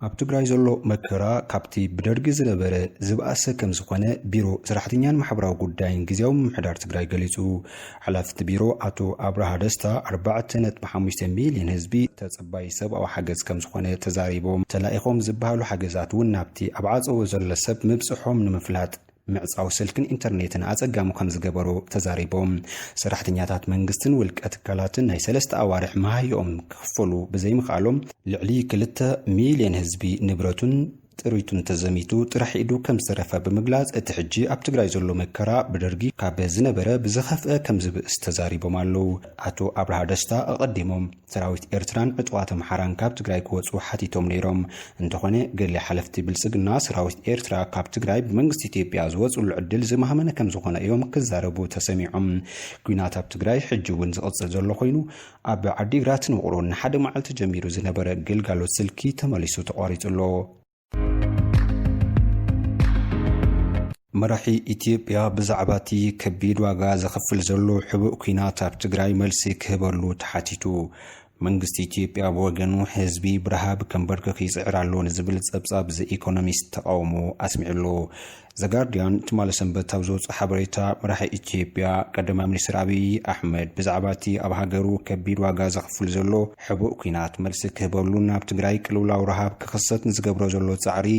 ኣብ ትግራይ ዘሎ መከራ ካብቲ ብደርጊ ዝነበረ ዝበኣሰ ከም ዝኾነ ቢሮ ሰራሕተኛን ማሕበራዊ ጉዳይን ግዜያዊ ምምሕዳር ትግራይ ገሊጹ። ሓላፊ እቲ ቢሮ ኣቶ ኣብርሃ ደስታ፣ ኣርባዕተ ነጥቢ ሓሙሽተ ሚልዮን ህዝቢ ተጸባይ ሰብኣዊ ሓገዝ ከም ዝኾነ ተዛሪቦም። ተላኢኾም ዝበሃሉ ሓገዛት እውን ናብቲ ኣብ ዓጸቦ ዘሎ ሰብ ምብጽሖም ንምፍላጥ ምዕጻው ስልክን ኢንተርኔትን ኣጸጋሚ ከም ዝገበሮ ተዛሪቦም። ሰራሕተኛታት መንግስትን ውልቀ ትካላትን ናይ ሰለስተ ኣዋርሕ መሃይኦም ክኽፈሉ ብዘይምኽኣሎም፣ ልዕሊ ክልተ ሚልዮን ህዝቢ ንብረቱን ጥሪቱን ተዘሚቱ ጥራሕ ኢዱ ከም ዝተረፈ ብምግላጽ፣ እቲ ሕጂ ኣብ ትግራይ ዘሎ መከራ ብደርጊ ካብ ዝነበረ ብዝኸፍአ ከም ዝብእስ ተዛሪቦም ኣለዉ። ኣቶ ኣብርሃ ደስታ ኣቐዲሞም ሰራዊት ኤርትራን ዕጡቓት ኣምሓራን ካብ ትግራይ ክወጹ ሓቲቶም ነይሮም። እንተኾነ፣ ገለ ሓለፍቲ ብልጽግና፣ ሰራዊት ኤርትራ ካብ ትግራይ ብመንግስቲ ኢትዮጵያ ዝወጽሉ ዕድል ዝማህመነ ከም ዝኾነ እዮም ክዛረቡ ተሰሚዖም። ኲናት ኣብ ትግራይ ሕጂ እውን ዝቕጽል ዘሎ ኮይኑ፣ ኣብ ዓዲግራትን ውቕሮን ንሓደ መዓልቲ ጀሚሩ ዝነበረ ግልጋሎት ስልኪ ተመሊሱ ተቋሪጹ ኣሎ። መራሒ ኢትዮጵያ ብዛዕባ እቲ ከቢድ ዋጋ ዘኽፍል ዘሎ ሕቡእ ኲናት ኣብ ትግራይ መልሲ ክህበሉ ተሓቲቱ። መንግስቲ ኢትዮጵያ ብወገኑ፣ ህዝቢ ብረሃብ ከንበርክኽ ይጽዕር ኣሎ ንዝብል ጸብጻብ ዘ ኢኮኖሚስት ተቓውሞ ኣስሚዑ ኣሎ። ዘጋርዲያን ትማሊ ሰንበት ኣብ ዘውፅኦ ሓበሬታ፣ መራሒ ኢትዮጵያ ቀዳማይ ሚኒስትር ኣብይ ኣሕመድ ብዛዕባ እቲ ኣብ ሃገሩ ከቢድ ዋጋ ዘኽፍል ዘሎ ሕቡእ ኲናት መልሲ ክህበሉን ኣብ ትግራይ ቅልውላው ረሃብ ክኽሰት ንዝገብሮ ዘሎ ጻዕሪ፣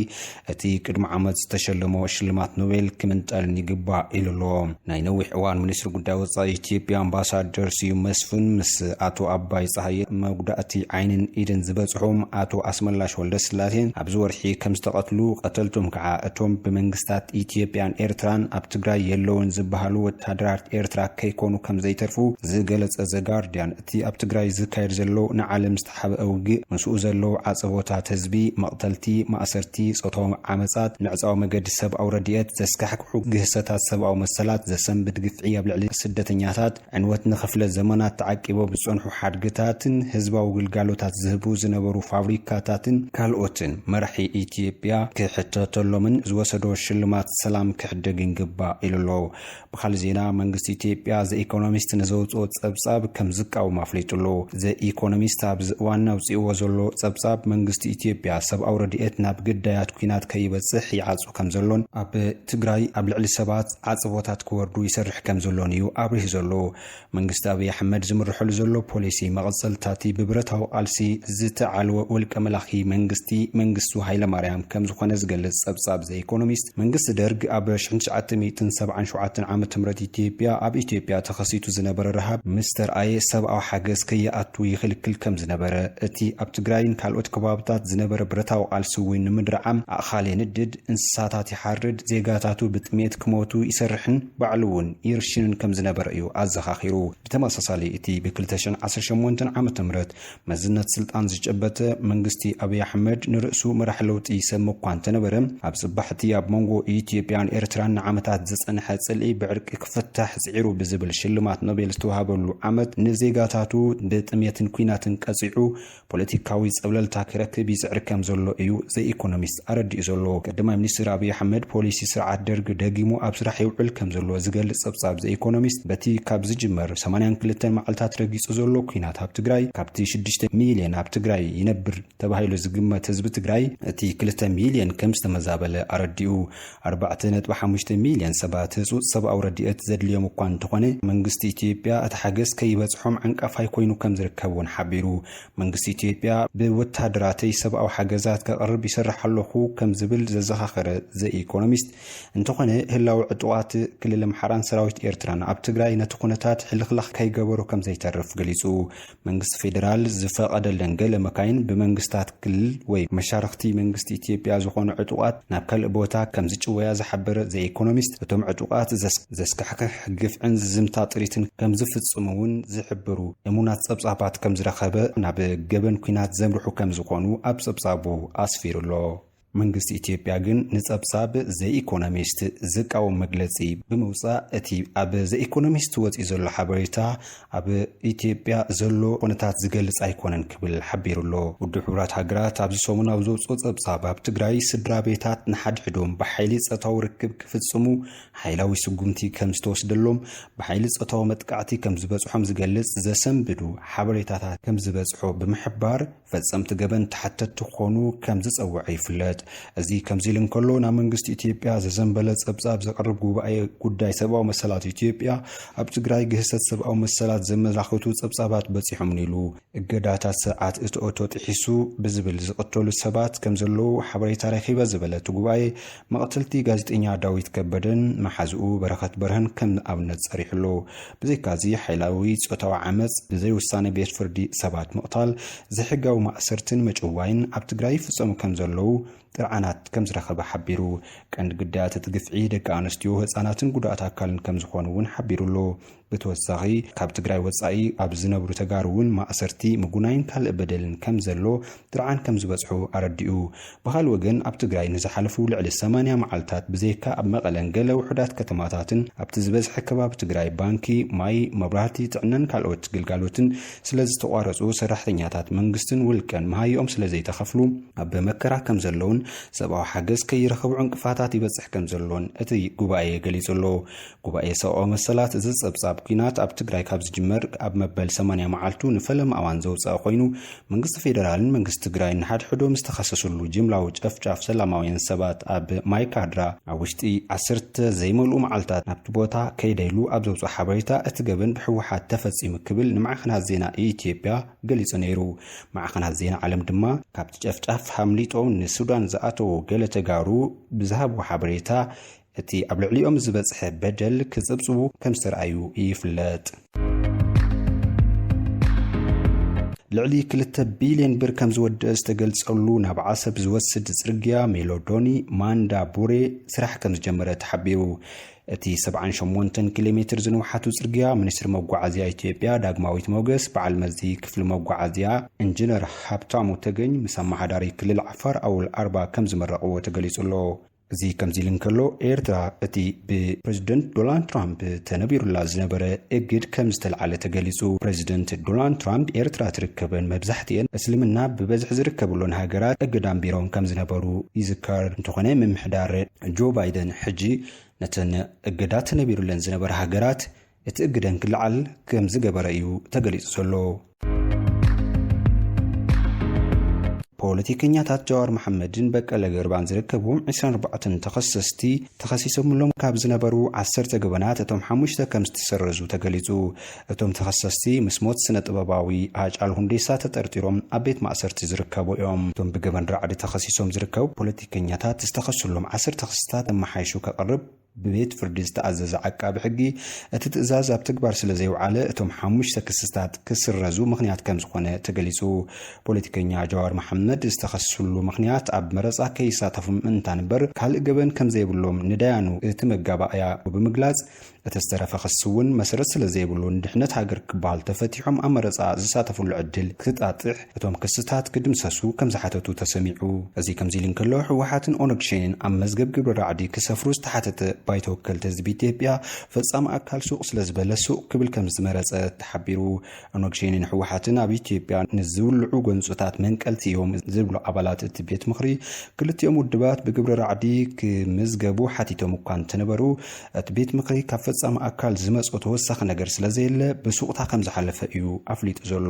እቲ ቅድሚ ዓመት ዝተሸለሞ ሽልማት ኖቤል ክምንጠልን ይግባእ ኢሉ ኣሎ። ናይ ነዊሕ እዋን ሚኒስትሪ ጉዳይ ወጻኢ ኢትዮጵያ ኣምባሳደር ስዩም መስፍን ምስ ኣቶ ኣባይ ጸሃየ መጉዳእቲ ዓይንን ኢድን ዝበጽሖም ኣቶ ኣስመላሽ ወልደስላሴን ኣብዚ ወርሒ ከም ዝተቐትሉ፣ ቀተልቶም ከዓ እቶም ብመንግስታት ኢትዮጵያን ኤርትራን ኣብ ትግራይ የለውን ዝበሃሉ ወታደራት ኤርትራ ከይኮኑ ከም ዘይተርፉ ዝገለጸ ዘጋርዲያን፣ እቲ ኣብ ትግራይ ዝካየድ ዘሎ ንዓለም ዝተሓብአ ውግእ፣ ምስኡ ዘለዉ ዓጸቦታት ህዝቢ፣ መቕተልቲ፣ ማእሰርቲ፣ ጾታዊ ዓመጻት፣ ምዕጻው መገዲ ሰብኣዊ ረድኤት፣ ዘስካሕክሑ ግህሰታት ሰብኣዊ መሰላት፣ ዘሰንብድ ግፍዒ ኣብ ልዕሊ ስደተኛታት፣ ዕንወት ንኽፍለ ዘመናት ተዓቂቦም ዝጸንሑ ሓድግታትን ህዝባዊ ግልጋሎታት ዝህቡ ዝነበሩ ፋብሪካታትን ካልኦትን መራሒ ኢትዮጵያ ክሕተተሎምን ዝወሰዶ ሽልማት ሰላም ክሕደግን ግባእ ኢሉ ኣሎ። ብኻልእ ዜና፣ መንግስቲ ኢትዮጵያ ዘ ኢኮኖሚስት ንዘውፅኦ ጸብጻብ ከም ዝቃወም ኣፍሊጡ ኣሎ። ዘ ኢኮኖሚስት ኣብዚ እዋን ኣውፅእዎ ዘሎ ጸብጻብ፣ መንግስቲ ኢትዮጵያ ሰብኣዊ ረድኤት ናብ ግዳያት ኲናት ከይበጽሕ ይዓጹ ከም ዘሎን ኣብ ትግራይ ኣብ ልዕሊ ሰባት ዓጽቦታት ክወርዱ ይሰርሕ ከም ዘሎን እዩ ኣብሪሁ ዘሎ። መንግስቲ ኣብይ ኣሕመድ ዝምርሐሉ ዘሎ ፖሊሲ፣ መቐጸልታ እቲ ብብረታዊ ቃልሲ ዝተዓልወ ውልቀ መላኺ መንግስቲ መንግስቱ ሃይለማርያም ከም ዝኾነ ዝገልጽ ጸብጻብ ዘ ኢኮኖሚስት፣ መንግስቲ ደርግ ኣብ ሽሕን ትሽዓተ ሚእትን ሰብዓን ሸውዓተን ዓመተ ምህረት ኢትዮጵያ፣ ኣብ ኢትዮጵያ ተኸሲቱ ዝነበረ ረሃብ ምስ ተርኣየ፣ ሰብኣዊ ሓገዝ ከይኣቱ ይኽልክል ከም ዝነበረ፣ እቲ ኣብ ትግራይን ካልኦት ከባብታት ዝነበረ ብረታዊ ቃልሲ እውን ንምድርዓም ኣእኻል የንድድ፣ እንስሳታት ይሓርድ፣ ዜጋታቱ ብጥሜት ክሞቱ ይሰርሕን ባዕሉ እውን ይርሽንን ከም ዝነበረ እዩ ኣዘኻኺሩ። ብተመሳሳሊ፣ እቲ ብ ክልተ ሽሕን ዓሰርተ ሸሞንተን ዓመተ ምህረት መዝነት ስልጣን ዝጨበጠ መንግስቲ ኣብይ ኣሕመድ፣ ንርእሱ መራሕ ለውጢ ይሰሚ እኳ እንተነበረ፣ ኣብ ጽባሕቲ ኣብ መንጎ ኢትዮጵያን ኤርትራን ንዓመታት ዝጸንሐ ጽልኢ ብዕርቂ ክፍታሕ ጽዒሩ ብዝብል ሽልማት ኖቤል ዝተዋህበሉ ዓመት፣ ንዜጋታቱ ብጥሜትን ኲናትን ቀጺዑ ፖለቲካዊ ጸብለልታ ክረክብ ይጽዕር ከም ዘሎ እዩ ዘ ኢኮኖሚስት ኣረዲኡ ዘሎ። ቀዳማይ ሚኒስትር ኣብይ ኣሕመድ፣ ፖሊሲ ስርዓት ደርግ ደጊሙ ኣብ ስራሕ የውዕል ከም ዘሎ ዝገልጽ ጸብጻብ ዘ ኢኮኖሚስት፣ በቲ ካብ ዝጅመር ሰማንያን ክልተን መዓልታት ረጊጹ ዘሎ ኲናት ኣብ ትግራይ፣ ካብቲ ሽዱሽተ ሚልዮን ኣብ ትግራይ ይነብር ተባሂሉ ዝግመት ህዝቢ ትግራይ፣ እቲ ክልተ ሚልዮን ከም ዝተመዛበለ ኣረዲኡ። ኣርባዕተ ነጥቢ ሓሙሽተ ሚልዮን ሰባት ህጹጽ ሰብኣዊ ረድኤት ዘድልዮም እኳ እንተኾነ፣ መንግስቲ ኢትዮጵያ እቲ ሓገዝ ከይበጽሖም ዓንቃፋይ ኮይኑ ከም ዝርከብ እውን ሓቢሩ። መንግስቲ ኢትዮጵያ፣ ብወታደራተይ ሰብኣዊ ሓገዛት ከቕርብ ይሰርሕ ኣለኹ ከም ዝብል ዘዘኻኸረ ዘ ኢኮኖሚስት፣ እንተኾነ፣ ህላው ዕጡቓት ክልል ኣምሓራን ሰራዊት ኤርትራን ኣብ ትግራይ ነቲ ኩነታት ሕልኽላኽ ከይገበሮ ከም ዘይተርፍ ገሊጹ። መንግስቲ ፌደራል ዝፈቐደለን ገለ መካይን ብመንግስታት ክልል ወይ መሻርኽቲ መንግስቲ ኢትዮጵያ ዝኾኑ ዕጡቓት ናብ ካልእ ቦታ ከም ዝጭወያ ዝሓበረ ዘ ኢኮኖሚስት፣ እቶም ዕጡቓት ዘስ-፣ ዘስካሕክሕ ግፍዕን ዝዝምታ ጥሪትን ከም ዝፍጽሙ እውን ዝሕብሩ እሙናት ጸብጻባት ከም ዝረኸበ፣ ናብ ገበን ኲናት ዘምርሑ ከም ዝኾኑ ኣብ ጸብጻቡ ኣስፊሩ ኣሎ። መንግስቲ ኢትዮጵያ ግን ንጸብጻብ ዘ-ኢኮኖሚስት ዝቃወም መግለጺ ብምውጻእ፣ እቲ ኣብ ዘ-ኢኮኖሚስት ወጺኡ ዘሎ ሓበሬታ ኣብ ኢትዮጵያ ዘሎ ኩነታት ዝገልጽ ኣይኮነን ክብል ሓቢሩ ኣሎ። ውድብ ሕቡራት ሃገራት ኣብዚ ሰሙን ኣብ ዘውጽኦ ጸብጻብ፣ ኣብ ትግራይ ስድራ ቤታት ንሓድሕዶም ብሓይሊ ጾታዊ ርክብ ክፍጽሙ ሓይላዊ ስጉምቲ ከም ዝተወስደሎም፣ ብሓይሊ ጾታዊ መጥቃዕቲ ከም ዝበጽሖም ዝገልጽ ዘሰንብዱ ሓበሬታታት ከም ዝበጽሖ ብምሕባር፣ ፈጸምቲ ገበን ተሓተትቲ ክኾኑ ከም ዝጸውዐ ይፍለጥ። እዚ ከምዚ ኢሉ እንከሎ፣ ናብ መንግስቲ ኢትዮጵያ ዘዘንበለ ጸብጻብ ዘቕርብ ጉባኤ ጉዳይ ሰብኣዊ መሰላት ኢትዮጵያ፣ ኣብ ትግራይ ግህሰት ሰብኣዊ መሰላት ዘመላኽቱ ጸብጻባት በጺሖምን ኢሉ። እገዳታት ስርዓት እቲ ኦቶ ጥሒሱ ብዝብል ዝቕተሉ ሰባት ከም ዘለዉ ሓበሬታ ረኺበ ዝበለ እቲ ጉባኤ፣ መቕተልቲ ጋዜጠኛ ዳዊት ከበደን መሓዝኡ በረኸት በርሀን ከም ኣብነት ጸሪሑ ኣሎ። ብዘይካዚ፣ ሓይላዊ ጾታዊ ዓመጽ፣ ብዘይ ውሳነ ቤት ፍርዲ ሰባት ምቕታል፣ ዘይሕጋዊ ማእሰርትን ምጭዋይን ኣብ ትግራይ ይፍጸሙ ከም ዘለዉ ጥርዓናት ከም ዝረኸበ ሓቢሩ። ቀንዲ ግዳያት እቲ ግፍዒ ደቂ ኣንስትዮ፣ ህጻናትን ጉዳኣት ኣካልን ከም ዝኾኑ እውን ሓቢሩ ኣሎ። ብተወሳኺ፣ ካብ ትግራይ ወጻኢ ኣብ ዝነብሩ ተጋሩ እውን ማእሰርቲ፣ ምጉናይን ካልእ በደልን ከም ዘሎ ጥርዓን ከም ዝበጽሑ ኣረዲኡ። ብኻልእ ወገን፣ ኣብ ትግራይ ንዝሓለፉ ልዕሊ ሰማንያ መዓልታት ብዘይካ ኣብ መቐለን ገለ ውሑዳት ከተማታትን ኣብቲ ዝበዝሐ ከባቢ ትግራይ ባንኪ፣ ማይ፣ መብራህቲ፣ ጥዕናን ካልኦት ግልጋሎትን ስለ ዝተቋረጹ፣ ሰራሕተኛታት መንግስትን ውልቀን መሃይኦም ስለ ዘይተኸፍሉ ኣብ መከራ ከም ዘለውን ሰብኣዊ ሓገዝ ከይረኸቡ ዕንቅፋታት ይበጽሕ ከም ዘሎን እቲ ጉባኤ ገሊጹ ኣሎ። ጉባኤ ሰብኣዊ መሰላት እዚ ጸብጻብ፣ ኲናት ኣብ ትግራይ ካብ ዝጅመር ኣብ መበል ሰማንያ መዓልቱ ንፈለማ እዋን ዘውጸአ ኮይኑ፣ መንግስቲ ፌደራልን መንግስቲ ትግራይን ንሓድሕዶም ዝተኸሰስሉ ጅምላዊ ጨፍጫፍ ሰላማውያን ሰባት ኣብ ማይካድራ፣ ኣብ ውሽጢ ዓሰርተ ዘይመልኡ መዓልታት ናብቲ ቦታ ከይደ ኢሉ ኣብ ዘውጽኦ ሓበሬታ፣ እቲ ገበን ብህወሓት ተፈጺሙ ክብል ንማዕኸናት ዜና ኢትዮጵያ ገሊጹ ነይሩ። ማዕኸናት ዜና ዓለም ድማ፣ ካብቲ ጨፍጫፍ ኣምሊጦም ንሱዳን ዝኣተዉ ገለ ተጋሩ ብዝሃብዎ ሓበሬታ፣ እቲ ኣብ ልዕሊኦም ዝበጽሐ በደል ክጽብጽቡ ከም ዝተርኣዩ ይፍለጥ። ልዕሊ ክልተ ቢልዮን ብር ከም ዝወደእ ዝተገልጸሉ ናብ ዓሰብ ዝወስድ ጽርግያ ሜሎዶኒ ማንዳ ቡሬ ስራሕ ከም ዝጀመረ ተሓቢሩ። እቲ ሰብዓን ሸሞንተን ኪሎ ሜትር ዝንውሓቱ ጽርግያ፣ ሚኒስትሪ መጓዓዝያ ኢትዮጵያ ዳግማዊት ሞገስ፣ በዓል መዚ ክፍሊ መጓዓዝያ ኢንጂነር ሃብታሙ ተገኝ ምስ ኣመሓዳሪ ክልል ዓፋር ኣወል ኣርባ ከም ዝመረቕዎ ተገሊጹ ኣሎ። እዚ ከምዚ ኢሉ እንከሎ፣ ኤርትራ እቲ ብፕረዚደንት ዶናልድ ትራምፕ ተነቢሩላ ዝነበረ እግድ ከም ዝተልዓለ ተገሊጹ። ፕረዚደንት ዶናልድ ትራምፕ፣ ኤርትራ ትርከበን መብዛሕትኤን እስልምና ብበዝሒ ዝርከብሎን ሃገራት እግድ ኣንቢሮም ከም ዝነበሩ ይዝከር። እንተኾነ፣ ምምሕዳር ጆ ባይደን ሕጂ ነተን እገዳ ተነቢሩለን ዝነበራ ሃገራት እቲ እግደን ክልዓል ከም ዝገበረ እዩ ተገሊጹ ዘሎ። ፖለቲከኛታት ጀዋር መሓመድን በቀለ ገርባን ዝርከብዎም ዕስራን ኣርባዕተን ተኸሰስቲ፣ ተኸሲሶምሎም ካብ ዝነበሩ ዓሰርተ ገበናት እቶም ሓሙሽተ ከም ዝተሰረዙ ተገሊጹ። እቶም ተኸሰስቲ፣ ምስ ሞት ስነ ጥበባዊ ሃጫሉ ሁንዴሳ ተጠርጢሮም ኣብ ቤት ማእሰርቲ ዝርከቡ እዮም። እቶም ብገበን ራዕዲ ተኸሲሶም ዝርከቡ ፖለቲከኛታት ዝተኸስሎም ዓሰርተ ክስታት ኣመሓይሹ ከቕርብ ብቤት ፍርዲ ዝተኣዘዘ ዓቃቢ ሕጊ፣ እቲ ትእዛዝ ኣብ ተግባር ስለ ዘይውዓለ፣ እቶም ሓሙሽተ ክስታት ክስረዙ ምኽንያት ከም ዝኾነ ተገሊጹ። ፖለቲከኛ ጀዋር መሓመድ ዝተኸስሉ ምኽንያት፣ ኣብ መረጻ ከይሳተፉ ምእንታን እምበር፣ ካልእ ገበን ከም ዘይብሎም ንዳያኑ እቲ መጋባእያ ብምግላጽ፣ እቲ ዝተረፈ ክሲ እውን መሰረት ስለ ዘይብሉ፣ ንድሕነት ሃገር ክበሃል ተፈቲሖም ኣብ መረጻ ዝሳተፍሉ ዕድል ክጣጥሕ፣ እቶም ክስታት ክድምሰሱ ከም ዝሓተቱ ተሰሚዑ። እዚ ከምዚ ኢሉ እንከሎ፣ ህወሓትን ኦነግ ሸኔን ኣብ መዝገብ ግብረ ራዕዲ ክሰፍሩ ዝተሓተተ ባይቶ ወከልቲ ህዝቢ ኢትዮጵያ፣ ፈጻሚ ኣካል ሱቕ ስለ ዝበለ፣ ሱቕ ክብል ከም ዝመረጸ ተሓቢሩ። ኦነግ ሸኔን ህወሓትን ኣብ ኢትዮጵያ ንዝውልዑ ጎንጽታት መንቀልቲ እዮም ዝብሉ ኣባላት እቲ ቤት ምኽሪ፣ ክልቲኦም ውድባት ብግብረ ራዕዲ ክምዝገቡ ሓቲቶም እኳ እንተነበሩ፣ እቲ ቤት ምኽሪ ካብ ፈጻሚ ኣካል ዝመጾ ተወሳኺ ነገር ስለ ዘየለ፣ ብሱቕታ ከም ዝሓለፈ እዩ ኣፍሊጡ ዘሎ።